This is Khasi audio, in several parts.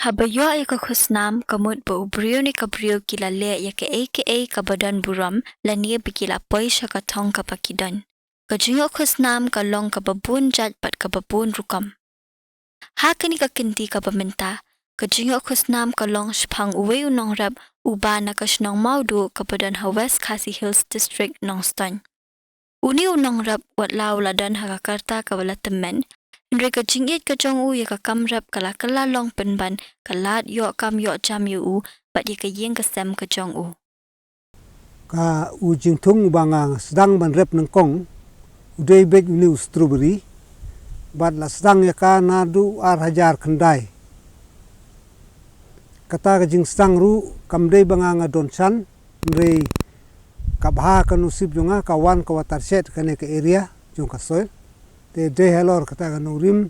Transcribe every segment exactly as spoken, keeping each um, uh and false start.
Haba ïoh ïa ka khusnam, ka mut ba u briew ne ka briew ki la leh ïa kaei kaei kaba don burom, lane ba ki la poi sha ka thong kaba ki don. Ka jingïoh khusnam ka long kaba bun jait bad kaba bun rukom. Ha kane ka kynti kaba mynta, ka jingïoh khusnam ka long shaphang uwei u nongrep uba na ka shnong Mawduh kaba don ha West Khasi Hills District, Nongstoiñ. Une u nongrep wat la u la don ha ka karta kaba la tymmen, hynrei ka jingïeit ka jong u ïa ka kam rep ka la kylla long pynban ka lad ïoh kam ïoh jam ïa u bad ïa ka ïing ka sem ka jong u. Ka u jingthung uba nga sdang ban rep nyngkong u dei beit une u strawberry, bad la sdang ïa ka naduh ar hajar khyndai. Kata ka jingsdang ruh kam dei ba nga nga don shan, hynrei ka bha ka nusip jong nga ka wan ka watershed kane ka area jong ka soil. Te dei halor kata ka nongrim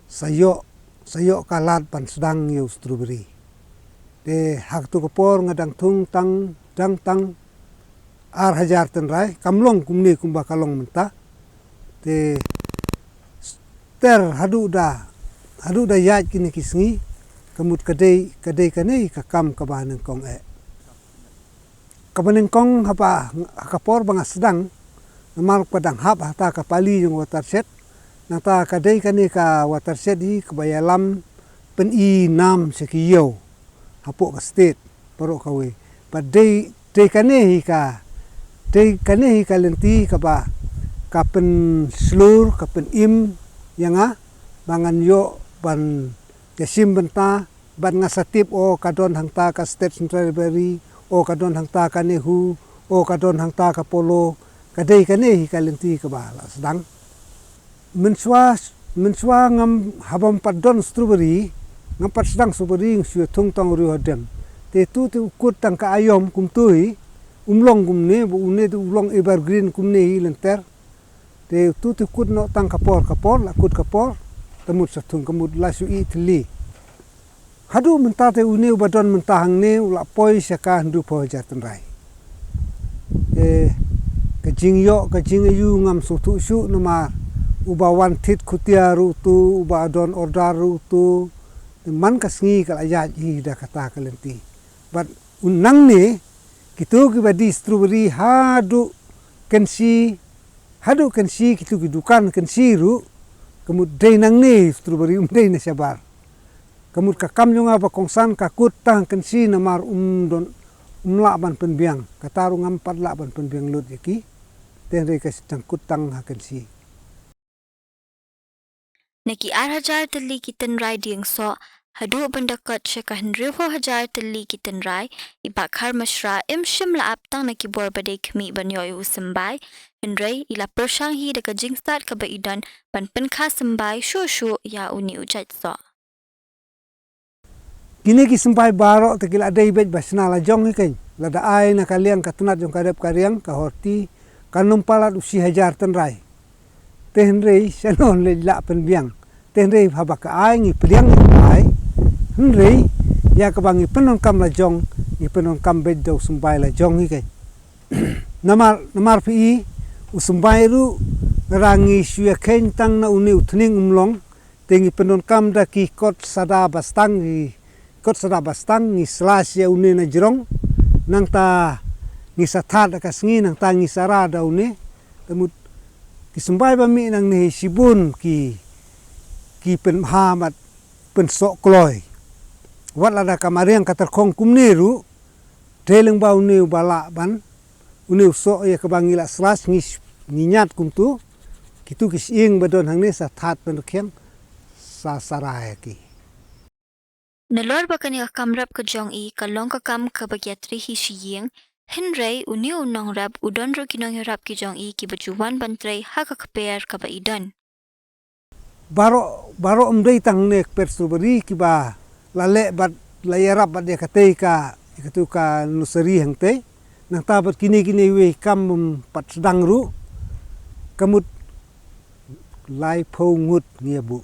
sa ïoh, sa ïoh ka lad ban sdang ïa u strawberry. Te ha katu ka por nga dang thung tang, dang tang ar hajar tynrai, kam long kumne kumba ka long mynta. Te ter haduh da, haduh da ïaid kine ki sngi, ka mut ka dei, ka dei kane ka kam kaba nyngkong eh. Kaba nyngkong haba, ha ka por ba nga sdang, namar ka dang hap hata ka pali jong watershed, nangta ka dei kane ka watershed hi kaba ïalam pyni nam sha ki ïew hapoh ka state baroh kawei. Bad dei, dei kane hi ka, dei kane hi ka lynti kaba ka pynshlur, ka pynim ïa nga ba ngan ïoh ban ïashim bynta, bad nga sa tip, o ka don hangta ka State Centenary, o ka don hangta ka NEHU, o ka don hangta ka Polo, ka dei kane hi ka lynti kaba la sdang. Mynshuwa, mynshuwa ngam, haba ngam pat don strawberry, ngam pat sdang strawberry, nga shu ïa thung tang u riewhadem. Te tu te u kut tang ka aïom kumtu hi, um long kumne, ba une te u long evergreen kumne hi lynter. Te tu te kut noh tang ka por ka por, la kut ka por, te mut sa thung, ka mut la shu ih thylli. Haduh mynta te une uba don mynta hangne u la poi sha ka hynriewphew hajar tynrai. Te ka jingïoh, ka jingïoh ngam sngewthuh shuh namar uba wan thied khutia ruh utu, uba don order ruh utu. Te man ka sngi ka la ïaid hi da kata ka lynti. Bad u nangne, kitu kiba die strawberry haduh kynshi, haduh kynshi kitu ki dukan kynshi ruh, ka mut dei nangne strawberry, um dei na shabar. Ka mut ka kam jong nga ba kongsan ka kut tang kynshi namar um don, um lah ban pynbiang. Kata ruh ngam pat lah ban pynbiang lut ïa ki. Te hynrei ka sdang kut tang ha kynshi. Na ki ar hajar tylli ki tynrai dieng soh, haduh ban da kot sha ka hynriewphew hajar tylli ki tynrai, i Bah Kharmashra im shym la ap tang na ki bor ba dei khmih ban ïoh ïa u symbai, hynrei i la pyrshang hi da ka jingstad kaba i don ban pynkha symbai shuh shuh ïa une u jait soh. Kine ki symbai baroh te ki la dei beit ba shna la jong hi keiñ. Lada ai na ka liang ka tnat jong ka rep ka riang ka horti, kan ym palat u shi hajar tynrai. Te hynrei shano leit lah pynbiang. Te hynrei haba ka ai ngi pdiang ngi ai. Hynrei ïa kaba ngi pyndonkam la jong, ngi pyndonkam beit da u symbai la jong hi keiñ. Namar, namar phi i u symbai ruh lada ngi shu ïa kheiñ tang na une u thning um long. Te ngi pyndonkam da ki kot sada bastang, ki kot sada bastang, ngi slice ïa une na jrong, nangta ngi sa thad da ka sngi, nangta ngi sa ra da une. Te mut ki symbai ba mih nangne hi shibun ki, ki pynbha bad pynsoh kloi. Wat lada ka mariang ka tyrkhong kumne ruh, dei lyngba une uba lah ban, une u soh ïa kaba ngi la slice ngi, ngi ñiad kumtu, kitu ki shyieng ba don hangne sa thad pynrkhiang, sa, sa ra ïa ki. Nalor ba kane ka kam rep ka jong i ka long ka kam kaba ki ïatrei hi shi ïing, hynrei une u nongrep u don ruh ki nongïarap ki jong i kiba ju wan ban trei ha ka kper kaba i don. Baroh, baroh ym dei tang ne kper strawberry kiba la leh bad la ïarap bad ïa katei ka, ïa katu ka nursery hangtei. Nangta bad kine kine wei kam bym pat sdang ruh, ka mut laiphew ngut ngi ïa buh.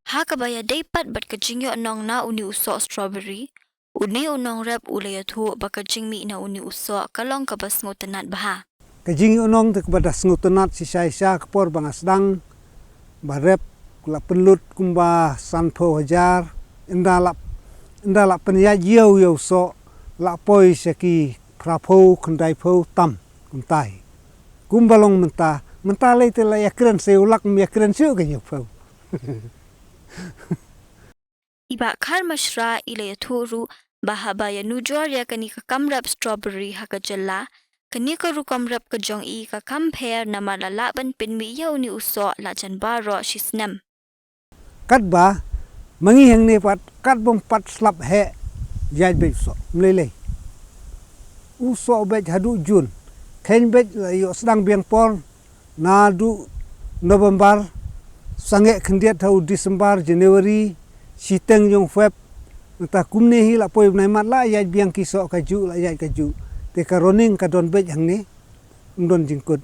Ha kaba ïadei pat bad ka jingïoh nong na une u soh strawberry, une u nongrep u la ïathuh ba ka jingmih na une u soh ka long kaba sngewtynnat bha. Ka jingïoh nong te kaba da sngewtynnat shisha shisha ka por ba nga sdang ba rep, la pynlut kumba sanphew hajar, Ynda la, ynda la pynïaid ïew ïew soh, la poi sha ki phraphew, khyndaiphew tam, kumtai. Kumba long mynta, mynta lei te la ïakren sa u lak, ym ïakren shuh ka hynñiewphew. I Bah Kharmashra i la ïathuh ruh ba haba ïanujor ïa kane ka kam rep strawberry ha ka jylla, kane ka rukom rep ka jong i ka kham pher namar la lah ban pynmih ïa une u soh la jan baroh shi snem. Katba ma ngi hangne pat, katba ym pat slap heh ïaid beit u soh, ym lei lei. U soh beit haduh June, kheiñ beit la ïoh sdang biang por naduh November, sangeh khyndiat ha u December, January, shiteng jong Feb, mynta kumne hi la poi bnai mat la ïaid biang ki soh kajuh, la ïaid kajuh. Te ka running ka don beit hangne, ym don jingkut.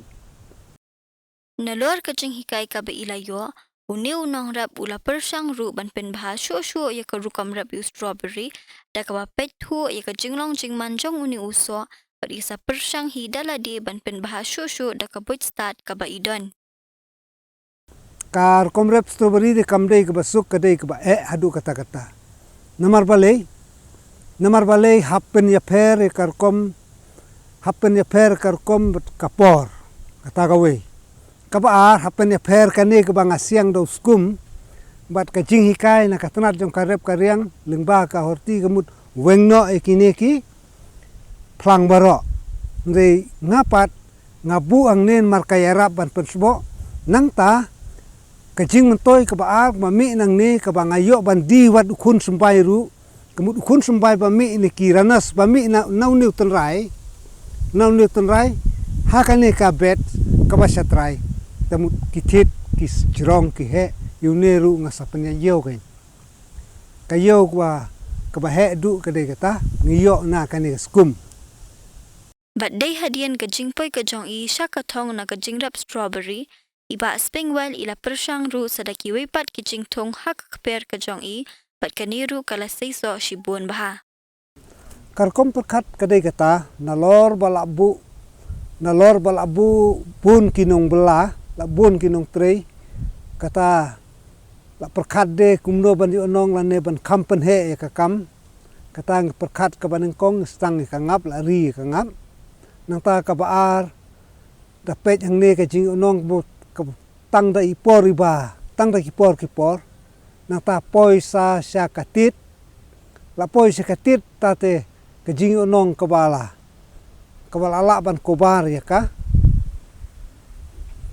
Nalor ka jinghikai kaba i la ïoh, une u nongrep u la pyrshang ruh ban pynbha shuh shuh ïa ka rukom rep ïa u strawberry, da kaba peit thuh ïa ka jinglong jingman jong une u soh, bad i sa pyrshang hi da lade ban pynbha shuh shuh da ka buit stad kaba i don. Ka rukom rep strawberry de kam dei kaba suk, ka dei kaba eh haduh katta katta. Namar balei, namar balei hap pynïapher ïa ka rukom, hap pynïapher ka rukom bad ka por, kata kawei. Kaba ar, hap pynïapher kane kaba nga siang da u skum bad ka jinghikai na ka tnat jong ka rep ka riang lyngba ka horti ka mut weng noh ïa kine ki phlang baroh. Hynrei nga pat nga buh hangne namar ka ïarap ban pynsboh, nangta ka jingmyntoi kaba ar ba mih nangne kaba nga ïoh ban die wat u khun symbai ruh, ka mut u khun symbai ba mih na ki runners ba mih na, na une u tynrai, na une u tynrai, ha kane ka bet kaba sha trai, ka mut ki thied, ki jrong, ki heh, ïa une ruh nga sa pynïaid ïew kein. Ka ïew kaba, kaba heh duh ka dei kata, ngi ïoh na kane ka skum. Bad dei hadien ka jingpoi ka jong i sha ka thong na ka jingrep strawberry, i Bah Spingwell i la pyrshang ruh sa da kiwei pat ki jingthung ha ka kper ka jong i, bad kane ruh ka la seisoh shibun bha. Ka rukom pyrkhat ka dei kata, nalor ba la buh, nalor ba la buh bun ki nongbylla, la bun ki nongtrei, kata la pyrkhat de kumno ban ïoh nong lane ban kham pynheh ïa ka kam. Kata nga pyrkhat kaba nyngkong, sdang ïa ka ngap, la ri ïa ka ngap. Nangta kaba ar, da peit hangne ka jingïohnong ka mut, ka tang da i por iba, tang da ki por ki por. Nangta poi sa sha ka tied, la poi sha ka tied, ta te ka jingïohnong kaba la, kaba la lah ban kobar ïa ka,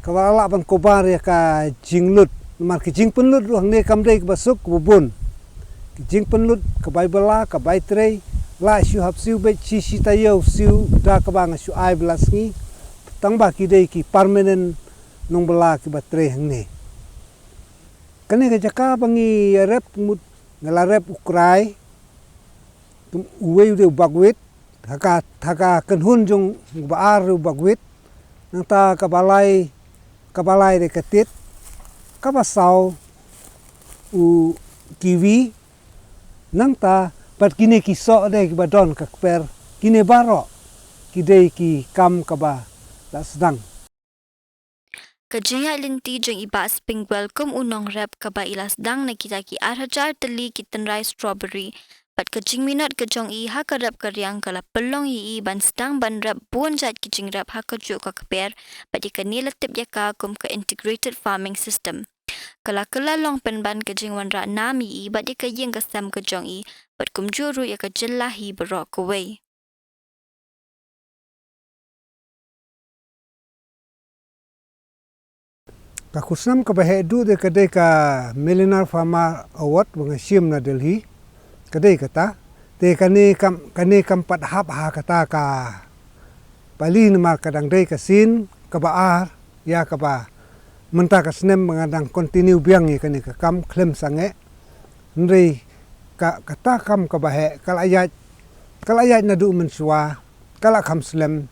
kaba la lah ban kobar ïa ka jinglut. Namar ki jingpynlut ruh hangne kam dei kaba suk kaba bun. Ki jingpynlut ka bai bylla, ka bai trei, la shu hap siew beit shi shi taïew siew da kaba nga shu ai bylla sngi. Tang ba ki dei ki permanent nongbylla kiba trei hangne. Kane ka jaka ba ngi rep mut, nga la rep u krai, uwei u dei u buckwheat, ha ka, ha ka kynhun jong ba ar u buckwheat, nangta kaba lai, kaba lai de ka tied, kaba saw u kiwi, nangta bad kine ki soh de kiba don ka kper, kine baroh ki dei ki kam kaba la sdang. Ka jingïaid lynti jong i Bah Spingwell kum u nongrep kaba i la sdang na kita ki ar hajar tylli ki tynrai strawberry, bad ka jingminot ka jong i ha ka rep ka riang ka la pynlong ïa i ban sdang ban rep bun jait ki jingrep ha kajuh ka kper, bad ïa kane la tip ïa ka kum ka integrated farming system. Ka la kylla long pynban ka jingwanrah nam ïa i bad ïa ka ïing ka sem ka jong i, bad kumjuh ruh ïa ka jylla hi baroh kawei. Ka khusnam kaba heh duh de ka dei ka Millionaire Farmer Award ba nga shim na Delhi. Ka dei kata. Te kane kam, kane kam pat hap ha kata ka pali namar ka dang dei ka sien kaba ar ïa kaba mynta ka snem ba nga dang continue biang ïa kane ka kam khlem sangeh. Hynrei ka, kata kam kaba heh ka la ïaid, ka la ïaid naduh mynshuwa, ka la kham slem,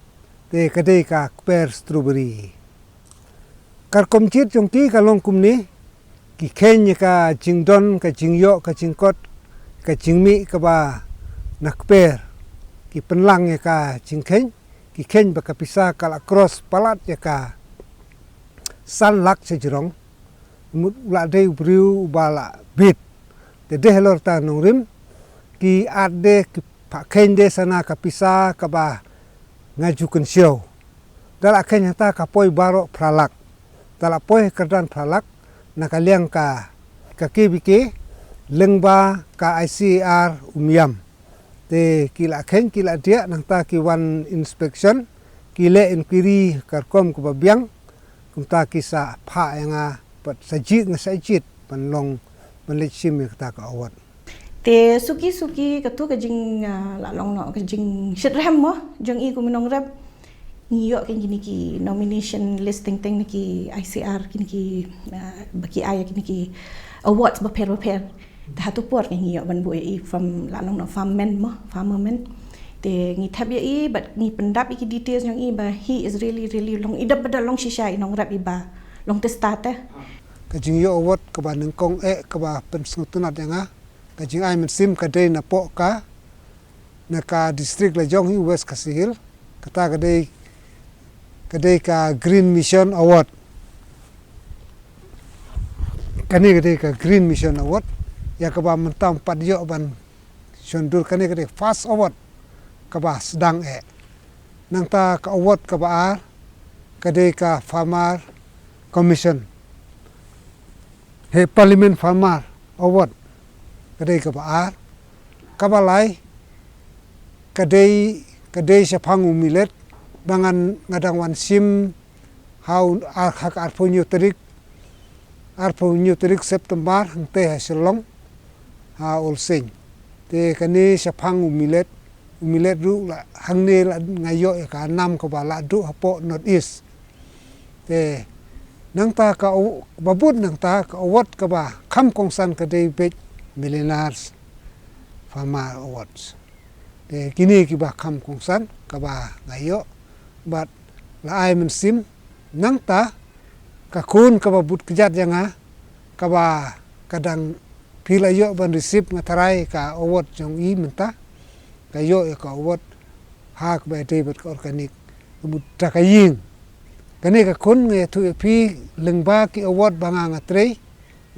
te ka dei ka kper strawberry. Ka rukom jied jong ki ka long kumne, ki kheiñ ïa ka jingdon, ka jingïoh, ka jingkot, ka jingmih kaba na kper, ki pynlang ïa ka jingkheiñ, ki kheiñ ba ka pisa ka la cross palat ïa ka san lak sha jrong, mut u la dei u briew uba la bit. Te dei halor ta nongrim, ki at de ki pha khein de sana ka pisa kaba nga ju kynshew. Da la khein hata ka poi baroh phra lak. Da la poi kyrdan phra lak, na ka liang ka, ka K V K, lyngba ka I C A R Umiam. Te ki la khein ki la diah nangta ki wan inspection, ki leh inquiry ka rukom kaba biang, kumta ki sa phah ïa nga bad sa jied nga sa jied ban long ban leit shim ïa kata ka award. Te suki suki katu ka jing, ah, la long noh ka jingshit rhem mo jong i kum i nongrep. Ngi ïoh kine ki nomination list teng teng na ki I C R kine ki, ah, ba ki ai kine ki awards bapher bapher. Te ha tu por ngi ïoh ban buh ïa i from la long noh farm man mo, farmer man. Te ngi thep ïa i bad ngi pyndap ïa ki details jong i ba he is really really long i dap ba da long shisha i nongrep i ba long te start eh. Ka jingïoh award kaba nyngkong eh kaba pynsngewtynnat ïa nga. Ka jingai mynsiem ka dei na poh ka, na ka district la jong hi West Khasi Hills, kata ka dei, ka dei ka Green Mission Award. Kane ka dei ka Green Mission Award, ïa kaba mynta ym pat ïoh ban shon dur, kane ka dei first award kaba sdang eh. Nangta ka award kaba ar, ka dei ka Farmer Commission. He Parliament Farmer Award, ka dei kaba ar. Kaba lai, ka dei, ka dei shaphang u millet, ba ngan nga dang wan shim ha u ar, ha ka arphew hynñiew tarik, arphew hynñiew tarik September, hangtei ha Shillong, ha Olseiñ. Te kane shaphang u millet, u millet ruh la, hangne la nga ïoh ïa ka nam kaba la duh hapoh North East. Te nangta ka u-, ba bud nangta ka award kaba kham kongsan ka dei beit Millionaires Farmer Awards. Te kine kiba kham kongsan kaba nga ïoh, bad la ai mynsiem nangta ka khun kaba bud kjat ïa nga, kaba ka dang phi la ïoh ban receive, nga tharai ka award jong i mynta, ka ïoh ïa ka award ha kaba ïadei bad ka organic, ka mut da ka ïing. Kane ka khun nga ïathuh ïa phi lyngba ki award ba nga nga trei,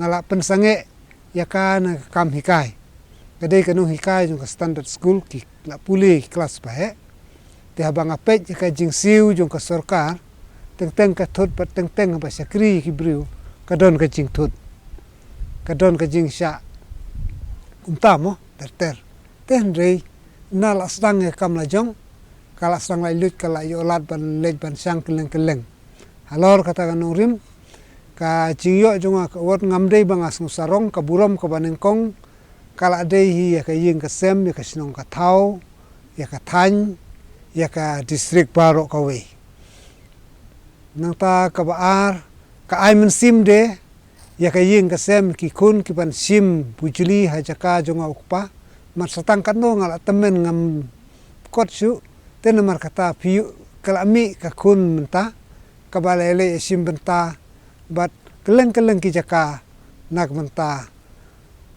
nga la pynsangeh ïa ka na ka kam hikai. Ka dei ka nonghikai jong ka standard school, ki la pule ki klas ba heh. Te haba nga peit ïa ka jingsiew jong ka sorkar, teng teng ka thut bad teng teng haba shakri ïa ki briew, ka don ka jingthut, ka don ka jingshah kumta mo, ter ter. Te hynrei na la sdang ïa ka kam la jong, ka la sdang la lut, ka la ïoh lad ban leit ban shang kylleng kylleng. Halor kata ka nongrim, ka jingïoh jong nga ka award ngam dei ba nga sngewsarong, ka burom kaba nyngkong ka la dei hi ïa ka ïing ka sem, ïa ka shnong ka thaw, ïa ka thaiñ, ïa ka district baroh kawei. Nangta kaba ar, ka ai mynsiem de ïa ka ïing ka sem, ki khun ki ban shim bujli ha jaka jong nga u kpa. Mat sa tang katno nga la tymmen ngam kot shuh, te namar kata phi ïoh ka la mih ka khun mynta, kaba la leit ïa shim bynta bad kylleng kylleng ki jaka na ka bynta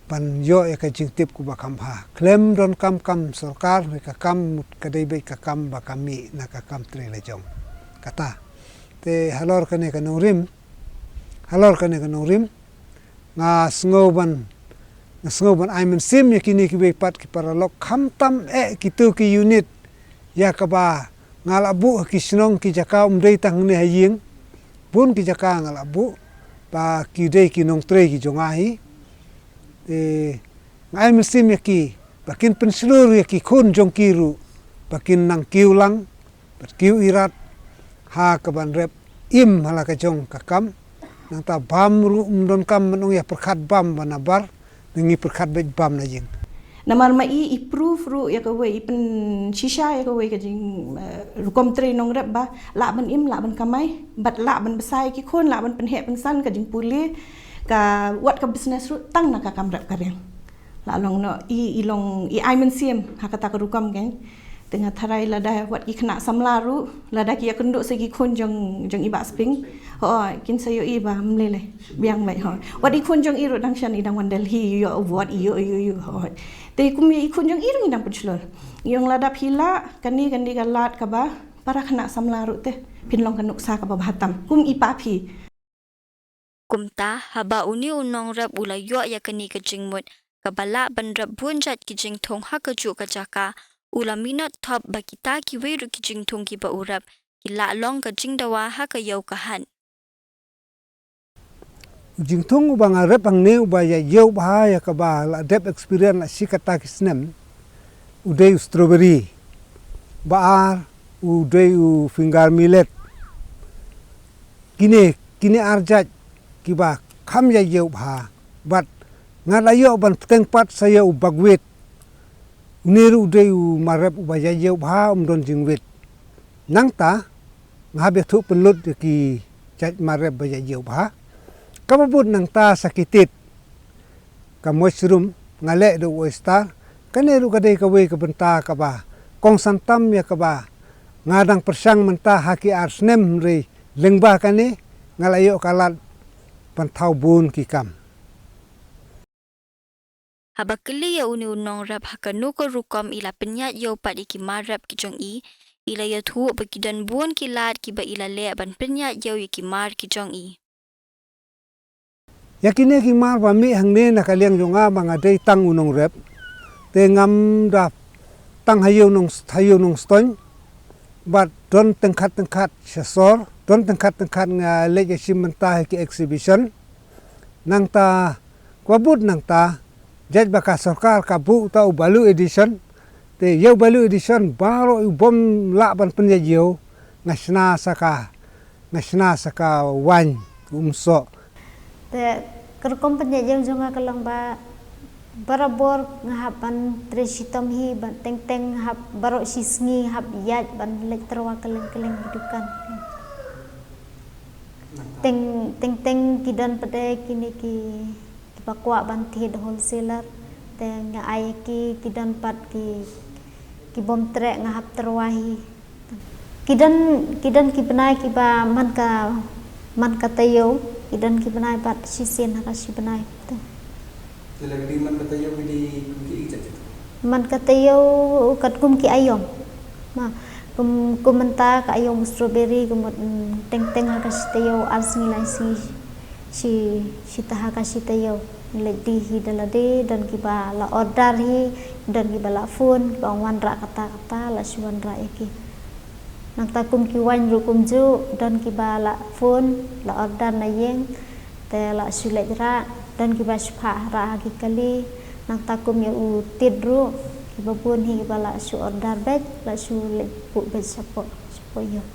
ban ïoh ïa ka jingtip kaba kham bha. Khlem don kam kam sorkar, ka kam mut ka dei beit ka kam ba ka mih na ka kam trei la jong. Kata. Te halor kane ka nongrim, halor kane ka nongrim, nga sngew ban, nga sngew ban ai mynsiem ïa kine kiwei pat ki paralok, khamtam eh kitu ki unit ïa kaba nga la buh ha ki shnong ki jaka, um dei tang hangne ha ïing, bun ki jaka nga la buh, ba ki dei ki nongtrei ki jong nga hi. Eh, nga ai mynsiem ïa ki ba kin pynshlur ïa ki khun jong ki ruh ba kin nang kiew lang bad kiew irat ha kaban rep im ha la ka jong ka kam. Nangta bam ruh ym don kam ban ong ïa pyrkhat bam ba na bar, ngi pyrkhat beit bam na ïing. Namar ma i, i proof ruh ïa kawei, i pynshisha ïa kawei ka jing, eh, rukom trei nongrep ba lah ban im, lah ban kamai, bad lah ban bsa ïa ki khun, lah ban pynheh pynsan ka jingpule, ka wat ka business ruh tang na ka kam rep ka riang. La long noh i, i long i ai mynsiem ha kata ka rukom kan. Te nga tharai lada wat ki khynnah samla ruh, lada ki ïakynduh sa ki khun jong, jong i Bah Spring, ho, kin sa ïohi ba ym lei lei, biang beit, ho. Wat i khun jong i ruh dang shen, i dang wan Delhi, ïoh award, ïoh, ïoh, ïoh, ho. Te kum i khun jong i ruh ngi dang pynshlur. Ïoh lada phi lah, kane, kane ka lad kaba para khynnah samla ruh te phin long ka nuksa kaba bha tam kum i pa phi. Kumta, haba une u nongrep u la ïoh ïa kane ka jingmut, kaba lah ban rep bun jait ki jingthung ha kajuh ka jaka, u la minot thop ba kita kiwei ruh ki jingthung kiba u rep ki lah long ka jingdawa ha ka ïew ka hat. U jingthung uba nga rep hangne uba ïa ïew bha ïa kaba la dep experience la shi kata ki snem, u dei u strawberry. Ba ar, u dei u finger millet. Kine, kine ar jait kiba kham ïa ïew bha. Bad nga la ïoh ban pteng pat sa ïa u buckwheat. Une ruh u dei u mar rep uba ïa ïew bha, um don jingwit. Nangta, nga hap ïathuh pynlut ïa ki jait mar rep ba ïa ïew bha. Kaba bud nangta sa ki tit, ka mushroom, nga leh da u oyster. Kane ruh ka dei kawei ka bynta kaba kongsan tam ïa kaba nga dang pyrshang mynta ha ki ar snem, hynrei lyngba kane nga la ïoh ka lad ban thaw bun ki kam. Haba kylli ïa une u nongrep ha kano ka rukom i la pynïaid ïew pat ïa ki mar rep ki jong i, i la ïathuh ba ki don bun ki lad kiba i la leh ban pynïaid ïew ïa ki mar ki jong i. Ïa kine ki mar ba mih hangne na ka liang jong nga ba nga dei tang u nongrep, te ngam da tang ha ïew nong, ha ïew Nongstoiñ. Bad don tyngkhat tyngkhat sha sor, don tyngkhat tyngkhat nga leit ïashim bynta ha ki exhibition. Nangta, kaba bud nangta, jait ba ka sorkar ka buh uta u value addition. Te ïa u value addition baroh u bym lah ban pynïaid ïew, nga shna sa ka, nga shna sa ka waiñ, u umsoh. Te ka rukom pynïaid ïew jong nga ka long ba barabor nga hap ban trei shitom hi, ban teng teng hap baroh shi sngi hap ïaid ban leit tyrwa kylleng kylleng ki dukan. Teng teng teng ki don pat de kine ki, kiba kwah ban thied wholesaler. Te nga ai ki, ki don pat ki, ki bym treh nga hap tyrwa hi. Ki don, ki don ki bnai kiba man ka, man ka taïew, ki don ki bnai bad shisien ha ka shi bnai. Te lada ki man ka taïew ki dei kum ki ïa ki jait jait. Man ka taïew katkum ki aïom. Ma, kum, kum mynta ka aïom strawberry, ka mut, mm, teng teng ha ka shi taïew, ar sngi lai sngi shi, shi taha ka shi taïew. Leit die hi da lade, don kiba la order hi, don kiba la phone, kiba ong wanrah kata kata, la shu wanrah ïa ki. Nangta kum ki waiñ ruh kumjuh, don kiba la phone, la order na ïing, te la shu leit rah, don kiba shu phah rah ha ki kali. Nangta kum ïa u tit ruh, kiba bun hi kiba la shu order beit, la shu leit buh beit shapoh, shapoh ïew.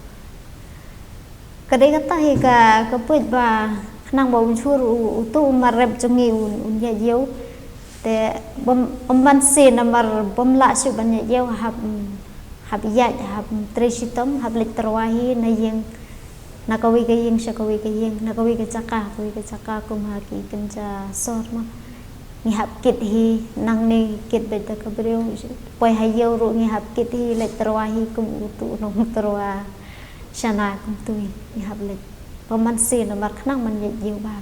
Ka dei kata hi ka, ka buit ba khnang ba un shu u, utu u mar rep jong ngi un, un ïaid ïew. Te bym, ym ban siew namar bym lah shuh ban ïaid ïew, hap, hap ïaid, hap trei shitom, hap leit tyrwa hi na ïing, na kawei ka ïing sha kawei ka ïing, na kawei ka jaka kawei ka jaka, kum ha ki kynja sor ma. Ngi hap kit hi, nangne kit beit da ka briew, poi ha ïew ruh ngi hap kit hi, leit tyrwa hi kum utu u nongtyrwa. Shana kumtu hi, ngi hap leit. Pynban sien namar khnang ban ïaid ïew bha.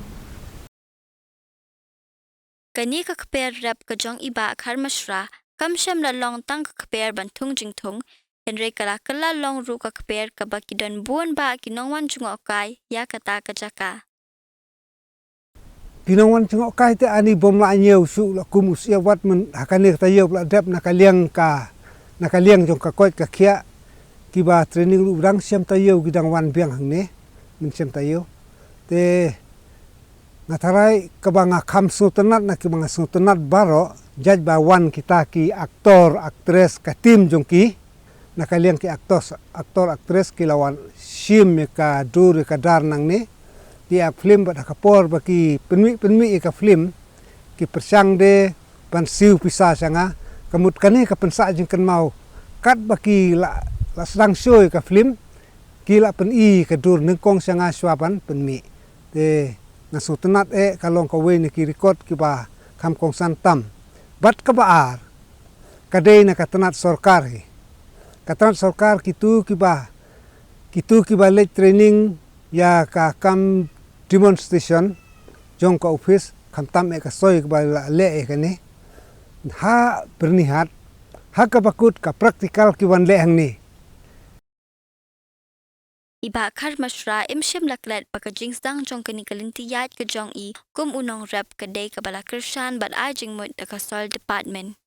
Kane ka kper rep ka jong i Bah Kharmashra, kam shym la long tang ka kper ban thung jingthung, hynrei ka la kylla long ruh ka kper kaba ki don bun bah ki nongwan jngohkai ïa kata ka jaka. Ki nongwan jngohkai te ani bym lah ñiew shuh la kum u siaw wat myn ha kane ka taïew ba la dep na ka liang ka, na ka liang jong ka koit ka khiah, kiba training ruh dang shem taïew ki dang wan biang hangne, mynshem taïew. Te nga tharai kaba nga kham sngewtynnat na kiba nga sngewtynnat baroh, jait ba wan kita ki actor, actress, ka team jong ki, na ka liang ki actors, actor, actress ki la wan shim ïa ka dur ïa ka dar nangne. Ki act film bad ha ka por ba ki pynmih pynmih ïa ka film, ki pyrshang de ban siew pisa sha nga. Ka mut kane ka pynsah jingkynmaw, katba ki la, la sdang show ïa ka film, ki la pyni ka dur nyngkong sha nga shuwa ban pynmih. Te nga sngewtynnat eh, ka long kawei na ki record kiba kham kongsan tam. Bad kaba ar, ka dei na ka tnat sorkar hi. Ka tnat sorkar kitu kiba, kitu kiba leit training ïa ka kam demonstration jong ka office, khamtam eh ka soi kaba la leh eh kane ha Byrnihat, ha kaba kut ka practical ki wan leh hangne. I Bah Kharmashra im shym la klet ba ka jingsdang jong kane ka lynti ïaid ka jong i kum u nongrep ka dei kaba la kyrshan bad ai jingmut da ka Soil Department.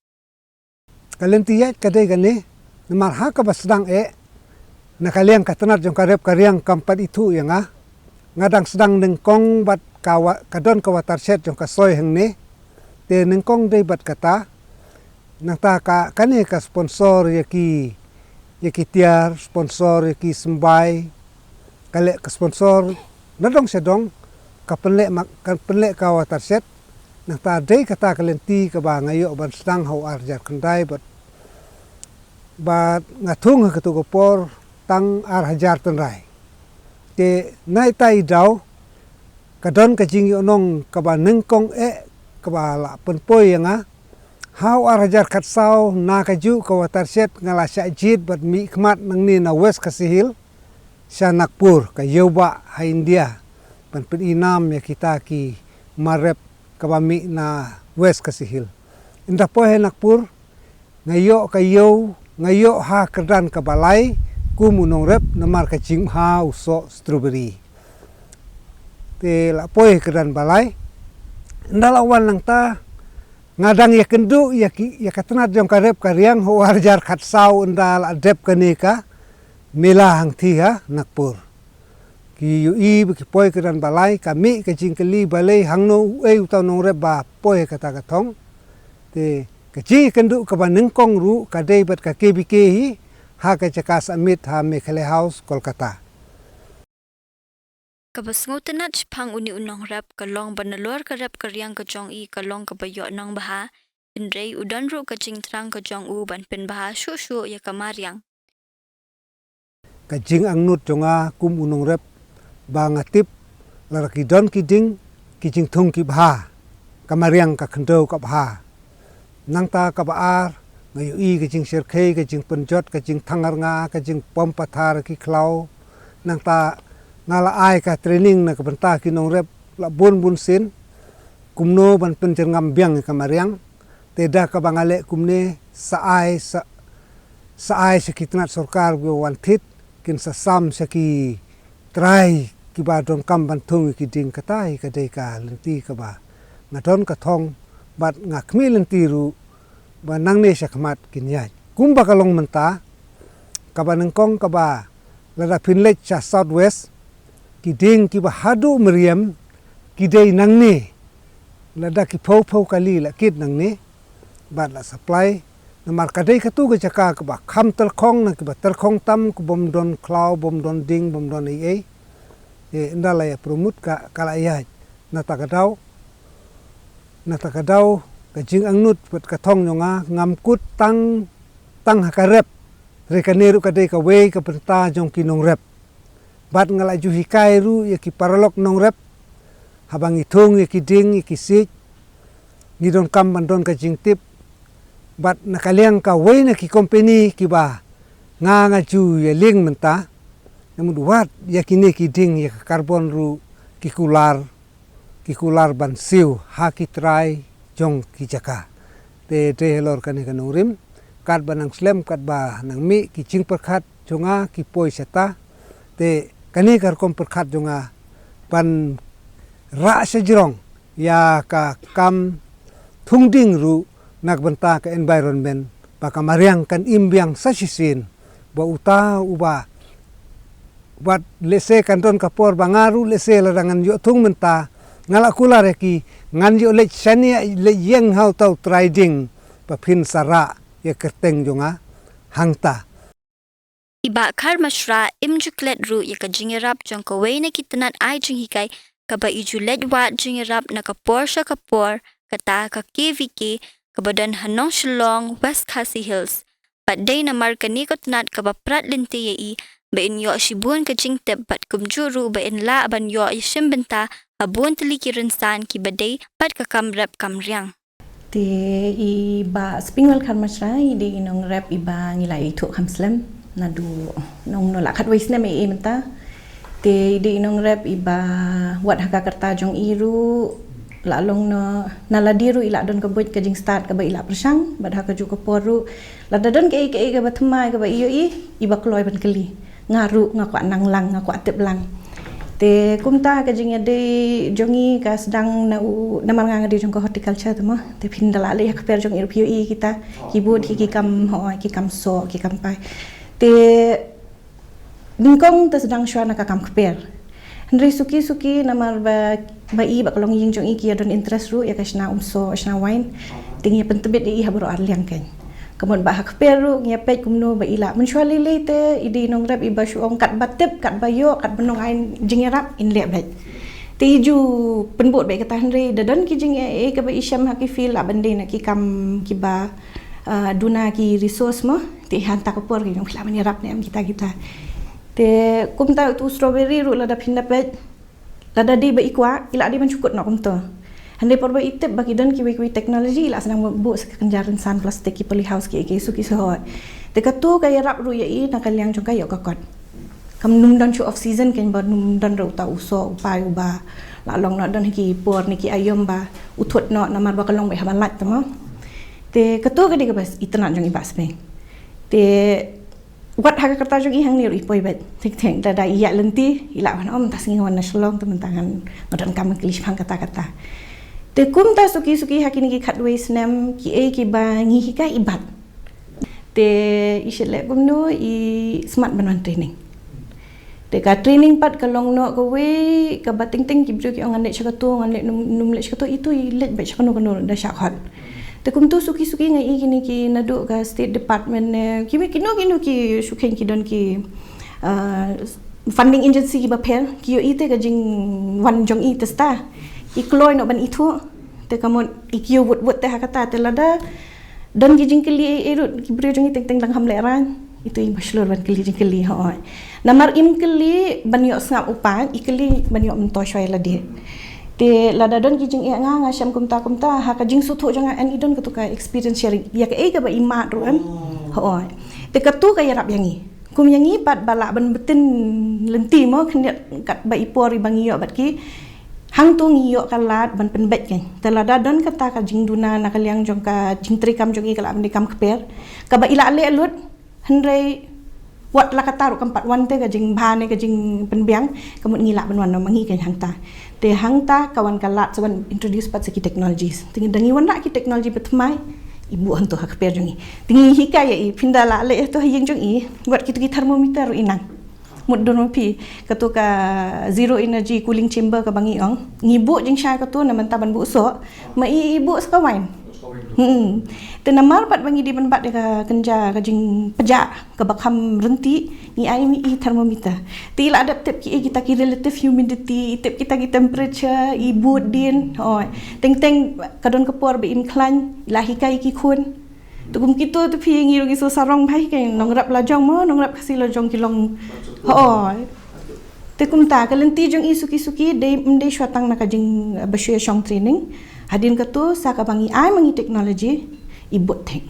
Ka lynti ïaid ka dei kane, namar ha kaba sdang eh, na ka liang ka tnat jong ka rep ka riang kam pat ithuh ïa nga. Nga dang sdang nyngkong bad ka wa-, ka don ka watershed jong ka soi hangne. Te nyngkong dei bad kata. Nangta ka, kane ka sponsor ïa ki, ïa ki tiar, sponsor ïa ki symbai. Ka leh ka sponsor, na dong sha dong, ka pynleh ma-, ka pynleh ka watershed. Nangta dei kata ka lynti kaba nga ïoh ban sdang ha u ar hajar khyndai bad, bad nga thung ha kato ka por tang ar hajar tynrai. Te na ita i daw, ka don ka jingïohnong kaba nyngkong eh kaba la pynpoi ïa nga. Ha u ar hajar khatsaw na kajuh ka watershed nga la shah jied bad mih khmat nangne na West Khasi Hills sha Nagpur, ka ïewbah ha India, ban pyn-i nam ïa kita ki mar rep kaba mih na West Khasi Hills. Ynda poi ha Nagpur, nga ïoh ka ïew, nga ïoh ha kyrdan kaba lai kum u nongrep namar ka jingbha u soh strawberry. Te la poi ha kyrdan ba lai. Ynda la wan nangta, nga dang ïakynduh ïa ki, ïa ka tnat jong ka rep ka riang ha u ar hajar khatsaw ynda la dep kane ka mela hangthie ha Nagpur. Ki ïohi ba ki poi kyrdan ba lai, ka mih ka jingkylli balei hangno uei uta u nongrep ba poi ha kata ka thong. Te ka jingïakynduh kaba nyngkong ruh ka dei bad ka K V K hi, ha ka jaka Summit ha Meghalaya House, Kolkata. Kaba sngewtynnat shaphang une u nongrep ka long ba nalor ka rep ka riang ka jong i ka long kaba ïoh nang bha, hynrei u don ruh ka jingthrang ka jong u ban pynbha shuh shuh ïa ka mariang. Ka jingangnud jong nga kum u nongrep ba nga tip lada ki don ki ding ki jingthung ki bha, ka mariang ka khyndew ka bha. Nangta kaba ar, nga ïohi ka jingshyrkhei, ka jingpynjot, ka jingthangrnga, ka jingpom pathar ki khlaw. Nangta nga la ai ka training na ka bynta ki nongrep la bun bun sien. Kumno ban pynjyrngam biang ïa ka mariang. Te da kaba nga leh kumne sa ai sa, sa ai sha ki tnat sorkar ba wan thied, kin sa sam sha ki trai kiba donkam ban thung ïa ki ding. Kata hi ka dei ka lynti kaba nga don ka thong bad nga khmih lynti ruh ba nangne sha khmat kin ïaid. Kumba ka long mynta, kaba nyngkong kaba lada phin leit sha South West, ki ding kiba haduh meriam ki dei nangne. Lada ki phew phew kali la kit nangne bad la supply. Namar ka dei katu ka jaka kaba kham tyrkhong, na kiba tyrkhong tam, ka bym don khlaw, bym don ding, bym don ei ei. Te ynda la ïa promote ka, ka la ïaid. Nata ka daw, nata ka daw ka jingangnud bad ka thong jong nga ngam kut tang, tang ha ka rep. Hynrei kane ruh ka dei kawei ka bynta jong ki nongrep. Bad nga la ju hikai ruh ïa ki paralok nongrep, haba ngi thung ïa ki ding, ïa ki siej, ngi donkam ban don ka jingtip. Bad na ka liang kawei na ki company kiba nga, nga ju ïa link mynta, nga mut wat ïa kine ki ding, ïa ka carbon ruh ki kular, ki kular ban siew ha ki trai jong ki jaka. Te dei halor kane ka nongrim, katba nang slem, katba nang mih, ki jingpyrkhat jong nga ki poi shata. Te kane ka rukom pyrkhat jong nga ban rah shajrong ïa ka kam thung ding ruh na ka bynta ka environment, ba ka mariang kan im biang sa shisien. Ba uta uba, wat lehse kan don ka por ba nga ruh lehse lada ngan ïoh thung mynta, nga la kular ïa ki, ngan ïoh leit shaniah, leit ïeng ha uta u trai ding ba phin sa rah ïa ka kyrteng jong nga hangta. I Bah Kharmashra im ju klet ruh ïa ka jingïarap jong kawei na ki tnat ai jinghikai kaba i ju leit wad jingïarap na ka por sha ka por, kata ka K V K, kaba don ha Nongshillong, West Khasi Hills. Bad dei namar kane ka tnat kaba prat lynti ïa i ba in ïoh shibun ka jingtip bad kumjuh ruh ba in lah ban ïoh ïashim bynta ha bun tylli ki rynsan kiba dei bad ka kam rep kam riang. Te i Bah Springwell Kharmashra i dei i nongrep iba ngi la ithuh kham slem naduh nongno la khatwei snem ei ei mynta. Te i dei i nongrep iba wat ha ka rta jong i ruh la long na, na lade ruh i la don ka buit ka jingstad kaba i la pyrshang, bad ha kajuh ka por ruh lada don kaei kaei kaba thymmai kaba i ïohi, iba kloi ban kylli. Nga ruh nga kwah nang lang, nga kwah tip lang. Te kumta ka jingïadei jong ngi ka sdang na u, namar nga nga dei jong ka horticulture te mo. Te phin da lah leh ïa ka kper jong ngi ruh phi ïohi kita, ki bud hi ki kam, hooid, ki kam soh, ki kam pai. Te nyngkong te sdang shuwa na ka kam kper. Hynrei suki suki namar ba, ba i ba ka longïing jong i ki ïa don interest ruh ïa ka shna umsoh, shna wine. Te ngi ïa pyntbit ïa i ha baroh ar liang kein. Ka mut ba ha kper ruh ngi ïa peit kumno ba i lah. Mynshuwa lei lei te i dei i nongrep iba shu ong katba tip, katba ïoh, katba nang ai jingïarap in leh beit. Te i ju pynbud beit kata, hynrei da don ki jingeh kaba i shem ha ki field lah ban dei na ki kam kiba, ah, duna ki resource mo. Te hangta ka por ki ong phi lah ban ïarap ne em kita kita. Te kumta utu strawberry ruh lada phin da peit, lada dei ba i kwah, i lah dei ban shu kut noh kumto. Hynrei por ba i tip ba ki don kiwei kiwei technology, i lah sdang buh sa ka kynja rynsan plastik, ki polyhouse, ki, ki suki suhoi. Te katu ka ïarap ruh ïa i na ka liang jong ka ïoh ka kot. Kam nym don shu off season kein ba nym don ruh uta u soh u pai uba lah long noh, don hi ki por ne ki aïom ba u thut noh namar ba ka long beit ha ba lait te mo. Te katu ka dei kaba itynnad jong i Bah Speng. Te wat ha ka rta jong i hangne ruh i poi beit. Thik thik lada i ïaid lynti i lah ban ong mynta sngi nga wan na Shillong te mynta ngan, nga donkam ban kylli shaphang kata kata. Te kumta suki suki ha kine ki khatwei snem kiei kiba ngi hikai i bat. Te i shu leh kumno, i smat ban wan training. Te ka training pat ka long noh kawei kaba teng teng ki briew ki ong ngan leit sha katu, ngan leit, nym, nym leit sha katu, itu i leit beit sha kano kano da shah khot. Te kumtu suki suki nga i kine ki naduh ka State Department ne, ki, kino kino ki shu kheiñ ki don ki, ah, funding agency kiba pher, ki ïohi te ka jingwan jong i te sdang i kloi noh ban ithuh. Te ka mut i kiew wut wut te ha kata, te lada don ki jingkylli ei ei ruh ki briew jong i teng teng dang kham lehraiñ, itu i ba shlur ban kylli jingkylli, hooid. Namar im kylli ban ïoh sngap u paid, i kylli ban ïoh myntoi shuwa ïa lade. Te lada don ki jingeh, nga nga shem kumta kumta, ha ka jingsngewthuh jong nga, and i don katu ka experience sharing ïa kaei kaba i mad ruh em. Hooid. Te katu ka ïarap ïa ngi. Kum ïa ngi pat ba lah ban btin lynti mo, khyndiat katba i por iba ngi ïoh bad ki, hangtu ngi ïoh ka lad ban pynbeit kein. Te lada don kata ka jingduna na ka liang jong ka jingtrei kam jong i, ka lah ban dei kam kper kaba i lah leh lut, hynrei wat la kata ruh kam pat wan te ka jingbha ne ka jingpynbiang, ka mut ngi lah ban wan noh ma ngi kein hangta. Te hangta ka wan ka lad sa ban introduce pat sa ki technologies. Te ngi da ngi wanrah ki technology ba thymmai, i buh hangtu ha kper jong i. Te ngi hikai ïa i, phin da lah leh hangtu ha ïing jong i, wat kitu ki thermometer ruh i nang. Mut don ma phi, katu ka zero energy cooling chamber kaba ngi ong, ngi buh jingshai katu na mynta ban buh soh, ma i, i buh sa ka wine. Hmm. Te namar pat ba ngi dei ban bat ïa ka kynja ka jingpjah kaba kham ryntih, ngi ai ma i thermometer. Te i la dep tip kiei kita ki relative humidity, i tip kita ki temperature, i bud dien. Hooid. Teng teng ka don ka por ba im khlaiñ, i la hikai ki khun. Te kum kitu te phi, ngi ruh ngi shu sarong bha hi kein, nongrep la jong mo, nongrep Khasi la jong ki long. Hooid. Te kumta ka lynti jong i suki suki dei, ym dei shuwa tang na ka jing, eh, ba shu ïa shong training. Hadien katu sa kaba ngi ai ma ngi technology, i bud thik.